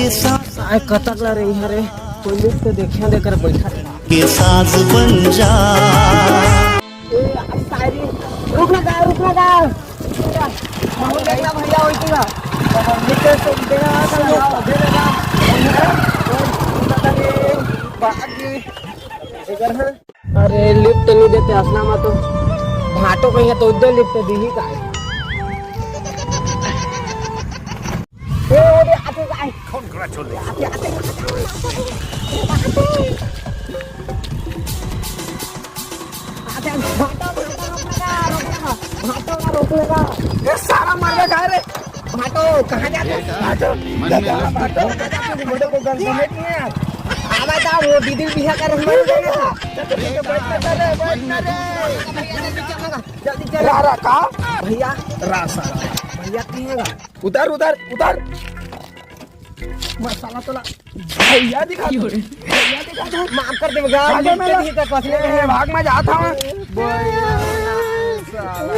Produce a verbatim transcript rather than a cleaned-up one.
आय कतक ला रही हरे, कोई लिफ्ट तो देखिया देकर बैठा। के साज बन जा। ए, अरे सारी, रुक ना गा, रुक ना गा। बहुत देखना भैया होई तू ना। तो हम लिफ्ट से देना था ना, दे देना। बाकी इधर है। अरे लिफ्ट नहीं देते असना में तो। भाटो कहीं तो दे लिफ्ट दी ही का। ए, ओ दे, आते का। कौन घोड़ा छोड़ दे? आते, आते, आते, आते। आते, भाटो, भाटो रोक लेगा, रोक लेगा। भाटो का रोक लेगा। ये सारा मर गया रे। भाटो, कहाँ जाते? भाटो, भाटो, भाटो, मुझे को गन समेत नहीं है यार। आवा था, वो दीदी बिहा का रहमान देना था। चल, चल, चल, बैठ ना रे, बैठ ना रे। जल्दी चल। रा, रा, का? भैया, रा, सारा। भैया, कहीं है? उधर, उधर, उधर। मसाला तोला। भैया दिखा दो। भैया दिखा दो। माफ कर दे, भाग, भाग, नहीं भाग। कर, कुछ नहीं ए, है। भाग, मैं जाता हूँ। भैया, साला।